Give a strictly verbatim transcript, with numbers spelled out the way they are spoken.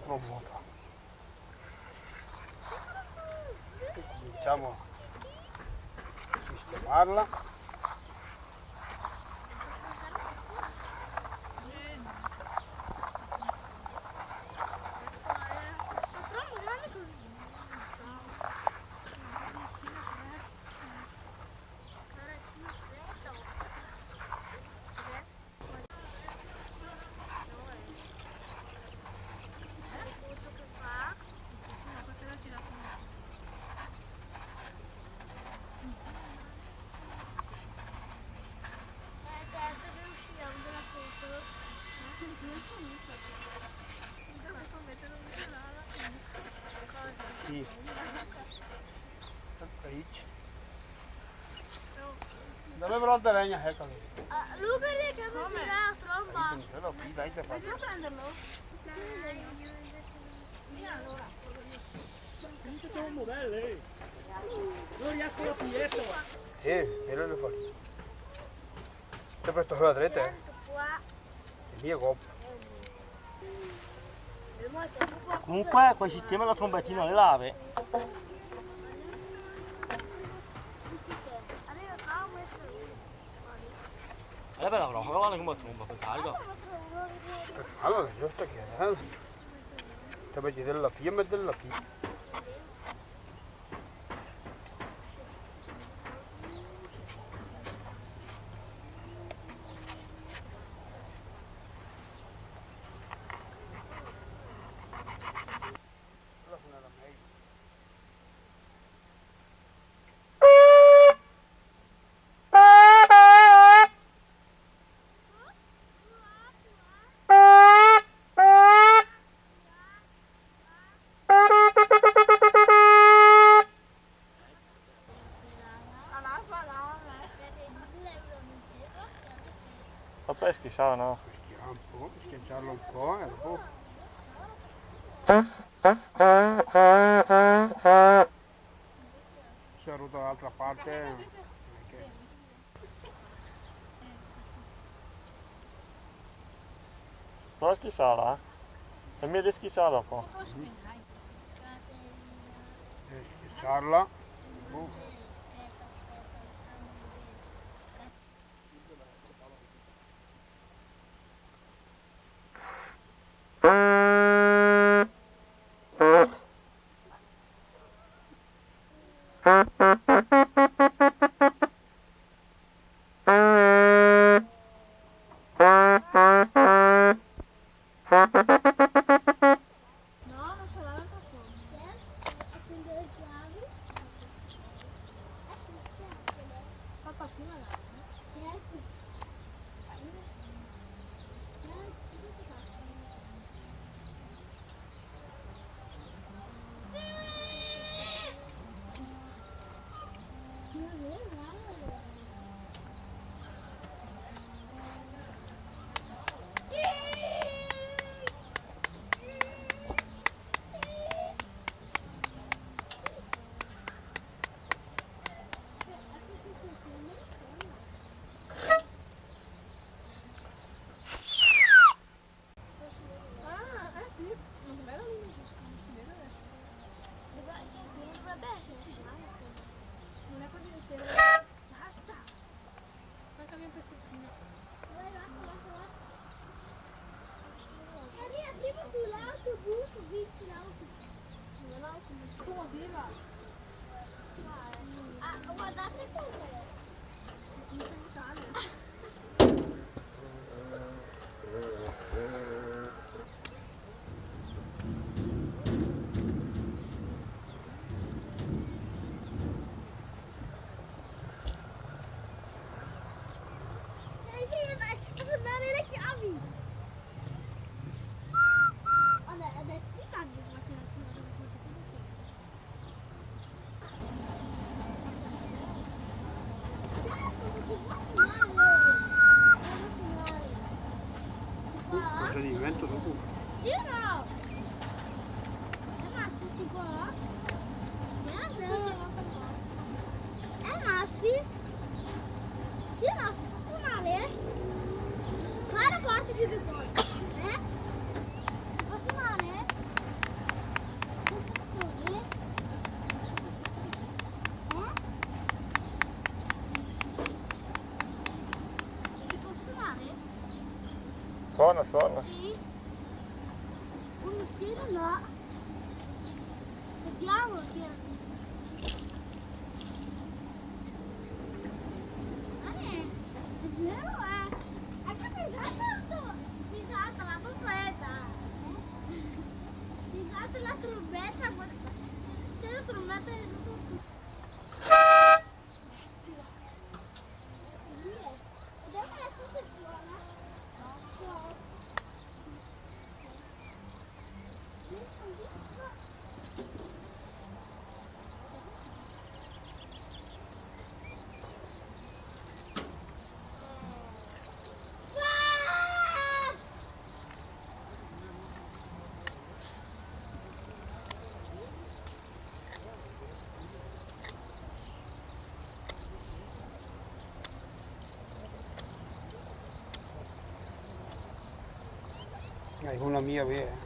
Trombota. Cominciamo a sistemarla. Sì. Dove però te legna, eccolo. Ah, Luca, che mi gira la tromba. Dai, dai, dai, dai. Voglio prenderlo? Sì, allora. Sì, quello lo fa. Te presto la dreta, eh. È mia coppa. Comunque, qua sistema la trombetina, le lave. È bella, però, guarda come tromba, per carità. Allora, giusto che, eh. Te metti della pia, metti della pia. Vabbè, schisciare, no? Schiacciarlo un po', schiacciarlo un po' e dopo. Si è rotto dall'altra parte. Prova a schisciarla, eh. E mi rischisciare dopo. Eh, schiacciarla. Uh. Ah, eh sì, non è vero, non esiste, non si vede adesso. Dovrebbe, sì, dovrebbe esserci già una cosa. Non è così intero. Basta! Mancami un pezzettino. Vai, basta, basta, basta. Arriva prima tu l'autobus, vinci l'autobus. Come viva? Ah, guardate cos'è. Procedimento dopo. Sì o no? Eh, ma tutti qua? Guarda. Eh, ma sì. Sì, ma si può fumare? Guarda quanto di ricordo, eh? Si può fumare? Sona, sona. Sì. Conoscilo no. Vediamo chi è. Eh, è vero, eh. Anche mi salta, mi salta la trombetta. Mi salta la trombetta, ma se la trombetta è tutto. Dai, con la mia, via.